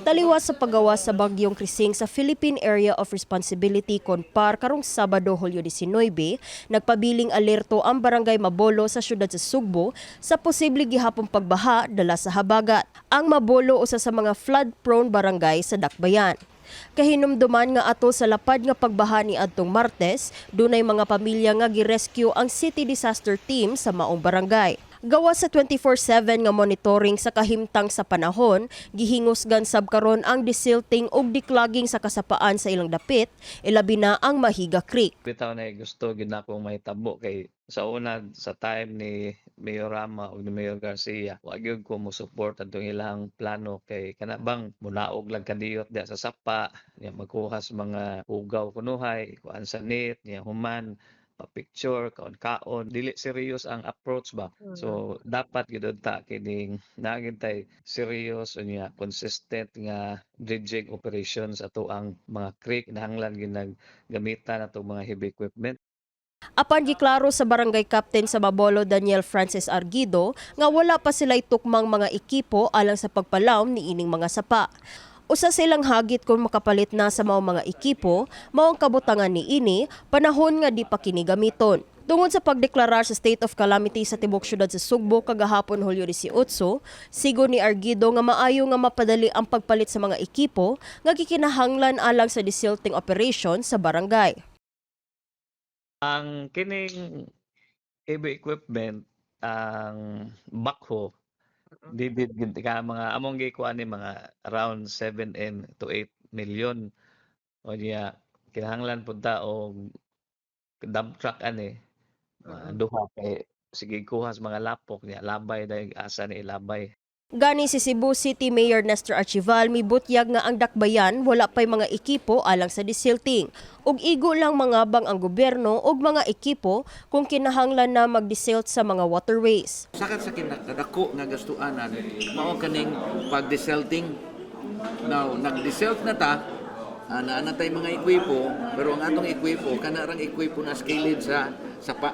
Taliwas sa paggawas sa bagyong Crising sa Philippine Area of Responsibility kon PAR karong Sabado, Hulyo 19, nagpabiling alerto ang Barangay Mabolo sa syudad sa Sugbo sa posible gihapong pagbaha dala sa habagat. Ang Mabolo usa sa mga flood-prone barangay sa Dakbayan. Kahinumduman nga ato sa lapad nga pagbaha ni adtong Martes, dunay mga pamilya nga girescue ang City Disaster Team sa maong barangay. Gawas sa 24/7 nga monitoring sa kahimtang sa panahon, gihingusgan sab karon ang desilting ug declogging sa kasapaan sa ilang dapit, ilabi na ang Mahiga Creek. Bitaw na gusto gyud nakong mahitabo kay sa una, sa time ni Mayor Rama ug ni Mayor Garcia, wa gyud ko mo support adtong ilang plano kay kana bang munaog lang kadiyot diha sa sapa niya, magkuha sa mga hugaw kunuhay, kuan sa net niya, human pa-picture, kaon-kaon, dili serious ang approach ba. So dapat gyud ta kining naa gyud tay serious unya consistent nga dredging operations ato ang mga creek. Kinahanglan gyud nag gamitan atong mga heavy equipment. Apan giklaro sa barangay captain sa Mabolo, Daniel Francis Argido, nga wala pa sila tukmang mga ekipo alang sa pagpalawm ni ining mga sapa. Usa sa ilang hagit kung makapalit na sa maong mga ekipo, mao ang kabutangan ni ini panahon nga di pa kini gamiton. Tungod sa pagdeklarar sa state of calamity sa tibok syudad sa Sugbo kagahapon, Hulyo 18, sigo ni Argido nga maayo nga mapadali ang pagpalit sa mga ekipo nga gikinahanglan alang sa desilting operation sa barangay. Ang kining heavy equipment, ang backhoe, didid gid ka mga among gikuan ni mga around 7M to 8 million. O niya kinahanglan pud ta og dump truck ani, mga duha kay sige kuha sa mga lapok niya, labay dahil asa ni ilabay. Gani si Cebu City Mayor Nestor Archival mibutyag nga ang Dakbayan wala pay mga ekipo alang sa desilting. Ug igo lang mangabang ang gobyerno og mga ekipo kung kinahanglan na magdesilt sa mga waterways. Sakat sa kinakadako nga gastuanan mao kaning pag-desilting. Now, nag-desilt na ta, naa na tay mga ekwipo, pero ang atong ekwipo kana rang ekwipo na scaled sa sapa.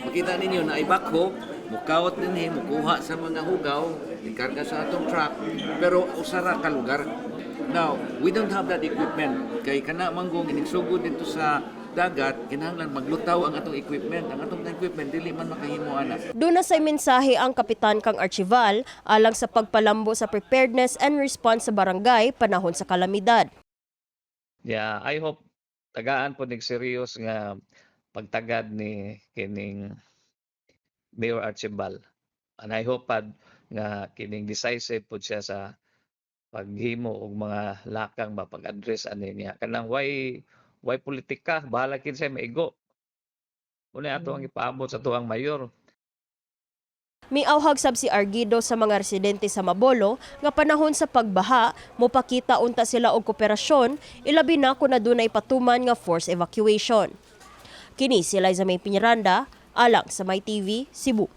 Makita ninyo na ay backhoe, mukawat dinhi, mukuha sa mga hugaw, ikarga sa atong truck, pero usa ra ka lugar. Now, we don't have that equipment. Kay kana manggong inigsugod dito sa dagat, kinahanglan maglutaw ang atong equipment. Ang atong equipment dili man makahimo ana. Duna say mensahe ang kapitan kang Archival alang sa pagpalambo sa preparedness and response sa barangay panahon sa kalamidad. Yeah, I hope tagaan po nig serious nga pagtagad ni kining Mayor Archibald. And I hope pad nga kining decisive pud siya sa paghimo og mga lakang ba, pag-address ani niya. Kanang why politika, bahala kinsay maigo. Una ato ang ipaabot sa atuang mayor. Miawhag sab si Argido sa mga residente sa Mabolo nga panahon sa pagbaha, mopakita unta sila og kooperasyon, ilabi na kung adunay patuman nga forced evacuation. Kini si Liza May Piñaranda, alang sa My TV, Cebu.